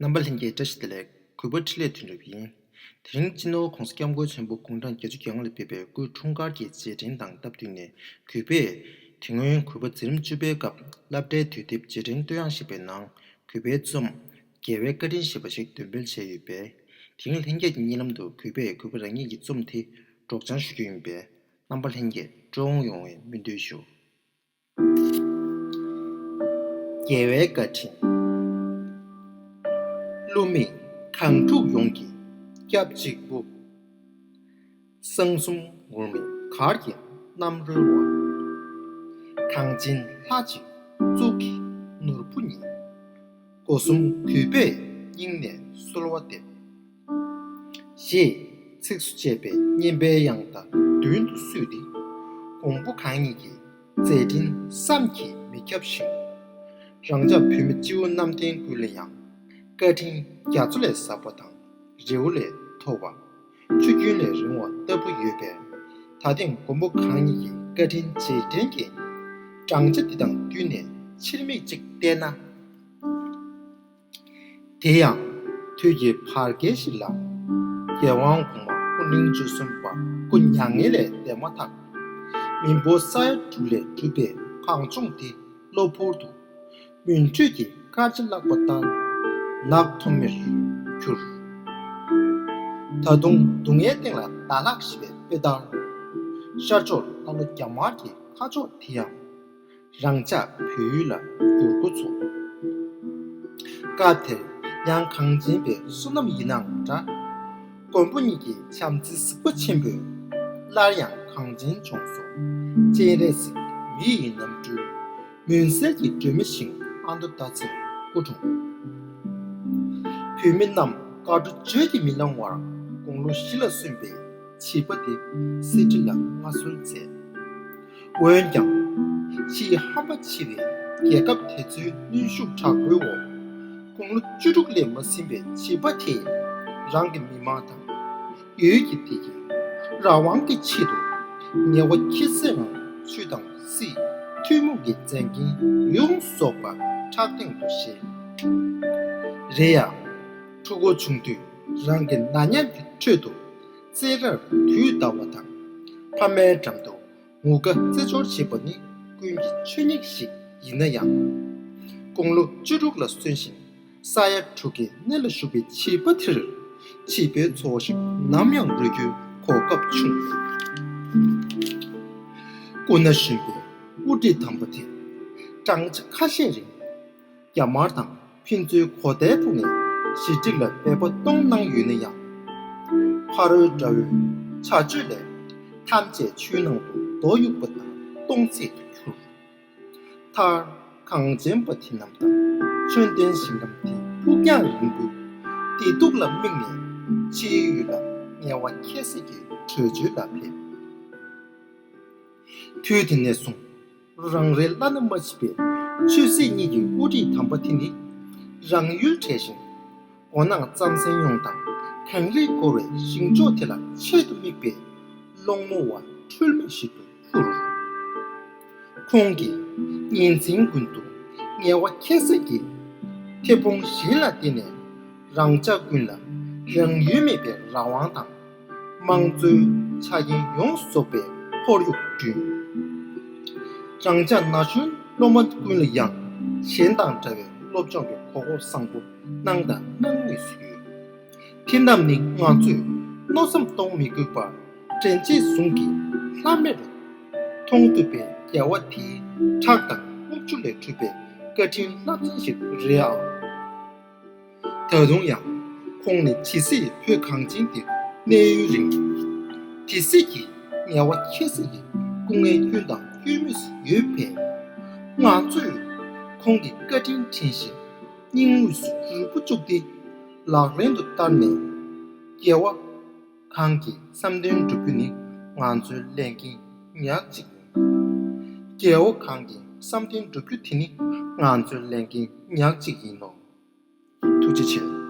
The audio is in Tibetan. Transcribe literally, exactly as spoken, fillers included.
རྣམ་པ་ལྷན་རྒྱས་བཀྲ་ཤིས་བདེ་ལེགས། གུས་པ་འཕྲིན་ལས་དོན་གྲུབ་ཡིན། དེ་རིང་སྤྱི་ནོར་༸གོང་ས་༸སྐྱབས་མགོན་ཆེན་པོ་དགུང་གྲངས་བརྒྱད་ཅུ་གྱ་ལྔ་ལ་ཕེབས་པའི་སྐུའི་འཁྲུངས་སྐར་གྱི་རྗེས་དྲན་དང་སྟབས་བསྟུན་ནས། གུས་པས་དེ་སྔོན་གུས་པ་འཛིན་རིམ་བཅུ་པའི་སྐབས་སློབ་གྲྭའི་དུས་དེབ་རྗེས་དྲན་བསྟོད་དབྱངས་ཞེས་པའི་ནང་གུས་པའི་རྩོམ་རྒྱལ་བའི་བཀའ་དྲིན་ཞེས་པ་ཞིག་འདོན་སྤེལ་བྱས་ཡོད་པས། དེ་རིང་ལྷན་རྒྱས་ཀྱི་སྙན་ལམ་དུ་གུས་པས་གུས་པ་རང་ཉིད་ཀྱི་རྩོམ་དེ་སྒྲོག་སྦྱང་ཞུ་རྒྱུ་ཡིན་པས། རྣམ་པ་ལྷན་རྒྱས་སྤྲོ་བོ་ཡོང་བའི་སྨོན་འདུན་ཞུ། རྒྱལ་བའི་བཀའ་དྲིན། བསླུ་མེད་གངས་ཕྲུག་ཡོངས་ཀྱི་སྐྱབས་གཅིག་པུ། གསང་གསུམ་ངུར་སྨྲིག་གར་གྱི་རྣམ་རོལ་བ། གངས་ཅན་ལྷ་གཅིག་གཙུག་གི་ནོར་བུ་ཉིད། སྒོ་གསུམ་གུས་པས་སྙིང་ནས་གསོལ་བ་འདེབས། ཞེས་ཚིགས་སུ་བཅད་པའི་སྙན་པའི་དབྱངས་རྟ་མདུན་དུ་བསུས་ཏེ། མགོན་པོ་གང་ཉིད་ཀྱི་མཛད་འཕྲིན་བསམ་གྱིས་མི་ཁྱབ་ཞིང་། རང་ཅག་བོད་མི་སྤྱི་བོ་གནམ་བསྟན་ཀུན་ལ་ཡང་བཀའ་དྲིན་རྒྱ་མཚོ་ལས་ཟབ་པ་དང་། རི་བོ་ལས་མཐོ་བ། ཆུ་རྒྱུན་ལས་རིང་བ་ལྟ་བུ་ཡོད་པས། ད་ཐེངས་མགོན་པོ་གང་ཉིད་ཀྱི་བཀའ་དྲིན་རྗེས་དྲན་གྱི་བགྲང་བྱ་འདི་དང་བསྟུན་ནས་ཕྱིར་མིག་ཅིག་བལྟས་ན། དེ་ཡང་དུས་ཀྱི་བར་བརྒལ་ཞིག་ལ། རྒྱལ་དབང་གོང་མ་སྐུ་ཕྲེང་བཅུ་གསུམ་པ་སྐུ་མྱ་ངན་ལས་འདས་མ་ཐག་མི་འབོར་ས་ཡ་དྲུག་ལས་གྲུབ་པའི་གངས་ལྗོངས་དེ་གློ་བུར་དུ་མུན་ཁྲོད་ཀྱི་སྐར་ཆ་བརླག་པ་ལྟར་ནག་ཐོམ་མེར་གྱུར། ད་དུང་སྡུག་བསྔལ་སྟེང་ལ་ཟླ་ལྷག་ཞེས་པའི་དཔེ་ལྟར། ཤར་ཕྱོགས་ལྷ་ལོ་རྒྱ་དམར་གྱི་ཁ་ཕྱོགས་དེ་ཡང་རང་ཅག་བོད་ཡུལ་ལ་འགྱུར་འགོ་ཚུགས། སྐབས་དེར་ཡང་གངས་ཅན་པའི་བསོད་ནམས་ཡིན་ནའང་འདྲ། མགོན་པོ་ཉིད་ཀྱི་བྱམས་བརྩེའི་གཟིགས་པ་ཆེན་པོས། སླར་ཡང་གངས་ཅན་ལྗོངས་སུ་སྤྱན་རས་གཟིགས་མི་ཡི་རྣམ་སྤྲུལ་མུན་སེལ་གྱི་སྒྲོན་མེ་བཞིན་ཨ་མདོ་སྟག་འཚེར་སྐུ་འཁྲུངས། བོད་མི་རྣམས་དགའ་སྤྲོ་བརྗོད་ཀྱིས་མི་ལང་བར་དགུང་ལོ་བཞི་ལ་སོན་པའི་བྱིས་པ་དེ་གསེར་ཁྲི་ལ་མངའ་གསོལ་མཛད། འོན་ཀྱང་ཕྱིའི་ཧམ་པ་ཆེ་བའི་རྒྱལ་ཁབ་དེ་ཚོའི་གནོན་ཤུགས་དྲག་པོའི་འོག་དགུང་ལོ་བཅུ་དྲུག་ལས་མ་ཟིན་པའི་བྱིས་པ་དེས་རང་གི་མི་མང་དང་། ཡུལ་གྱི་བདེ་སྐྱིད། རང་དབང་གི་ཆེད་དུ་ངལ་བ་ཁྱད་བསད་ངང་ཆོས་དང་སྲིད་ཐུན་མོང་གི་མཛད་འགན་ཡོངས་རྫོགས་པ་ཕྲག་སྟེང་དུ་བཞེས། རེད་ཡ། ཕྲུ་གུ་ཆུང་དུས་རང་གི་ན་མཉམ་གྱི་ཁྲོད་དུ་རྩེད་རར་དུས་འདའ་བ་དང་། ཕ་མའི་འགྲམ་དུ་ངུ་སྐད་རྩེད་འཇོར་བྱེད་པ་ནི་ཀུན་གྱི་ཆོས་ཉིད་ཞིག་ཡིན་ན་ཡང་། དགུང་ལོ་བཅུ་དྲུག་ལ་སོན་ཞིང་ས་ཡ་དྲུག་གི་སྣེ་ལ་བཞུགས་པའི་བྱིས་པ་དེར་བྱིས་པའི་འཚོ་བ་ཞིག་ནམ་ཡང་རོལ་རྒྱུའི་གོ་སྐབས་བྱུང་མེད། སྐུ་ན་གཞོན་པའི་དབུ་ཁྲིད་དམ་པ་དེ་བགྲང་བྱ་ཁ་ཤས་རིང་རྒྱ་དམར་དང་ཕན་ཚུན་གོ་བརྡའི་ཐོག་ནས་ཞི་འགྲིག་ལ་འབད་པ་གཏོང་གནང་ཡོད་ན་ཡང་། ཕ་རོལ་དགྲ་བོའི་བྱ་སྤྱོད་ལས་ཐམས་ཅད་ཆུའི་ནང་དུ་རྡོ་གཡུག་པ་ལྟར་སྟོང་ཟད་དུ་གྱུར། མཐར་གངས་ཅན་པ་དེ་རྣམས་དང་ཆོས་ལྡན་ཞིང་ཁམས་དེའི་ཕུགས་རྒྱང་རིང་པོའི་བདེ་སྡུག་ལ་དམིགས་ནས་ཕྱིའི་ཡུལ་ལ་ངལ་བ་ཁྱད་བསད་ཀྱི་བྲོས་བྱོལ་ལ་ཕེབས། དུས་དེ་ནས་བཟུང་རང་རེའི་བླ་ན་མ་མཆིས་པའི་ཆོས་སྲིད་གཉིས་ཀྱི་དབུ་ཁྲིད་དམ་པ་དེ་ནི་རང་ཡུལ་བྲལ་ཞིང་། མགོ་ནག་རྩམ་ཟན་ཡོངས་དང་གངས་རིས་བསྐོར་བའི་ཞིང་ཕྱོགས་དེ་ལ་ཆེད་དུ་དམིགས་པའི་སློང་མོ་བ་འཁྲུལ་མེད་ཞིག་ཏུ་གྱུར། ཁོང་གིས་ཉིན་མཚན་ཀུན་ཏུ་ངལ་བ་ཁྱད་བསད་ཀྱི་མཐེ་བོང་གཞན་ལ་བརྟེན་ནས་རང་ཅག་ཀུན་ལ་རང་ཡུལ་མེད་པའི་རང་དབང་དང་། དམངས་གཙོའི་ཆ་རྐྱེན་ཡོངས་རྫོགས་པའི་ཁོར་ཡུག་བསྐྲུན། རང་ཅག་ན་གཞོན་སློབ་མ་ཀུན་ལ་ཡང་གཞན་དང་འདྲ་བའི་སློབ་སྦྱོང་གི་གོ་སྐབས་བཟང་པོ་གནང་དང་གནང་མུས་སུ་ཡོད། དེ་རྣམས་ནི་ང་ཚོས་མནོ་བསམ་གཏོང་མི་དགོས་པར་དྲན་རྗེས་བཟུང་གིས་ལྷམ་མེར་མཐོང་ཐུབ་པའི་རྒྱལ་བ་དེའི་ཁྲག་དང་རྔུལ་ཆུ་ལས་གྲུབ་པའི་བཀའ་དྲིན་རླབས་ཆེན་ཞིག་རེད་ཨང་། ད་དུང་ཡང་ཁོང་ནི་ཇི་སྲིད་བོད་གངས་ཅན་གྱི་གནས་ཡུན་རིང་། དེ་སྲིད་ཀྱི་ངལ་བ་ཁྱད་བསད་ཀྱི་སྐུ་ངལ་སྐྱོན་དང་སྐྱོན་མུས་སུ་ཡོད་པས། ང་ཚོས་ཁོང་གི་བཀའ་དྲིན་དྲན་བཞིན་སྙིང་དབུས་སུ་རུས་པ་བཅུག་སྟེ་ལག་ལེན་དུ་བསྟར་ནས། རྒྱལ་བ་གང་གི་བསམ་དོན་འགྲུབ་རྒྱུ་ནི་ང་ཚོའི་ལས་འགན་ཉག་གཅིག་ཡིན། རྒྱལ་བ་གང་གི་བསམ་དོན་འགྲུབ་རྒྱུ་དེ་ནི་ང་ཚོའི་ལས་འགན་ཉག་གཅིག་ཡིན་ནོ། ཐུགས་རྗེ་ཆེ།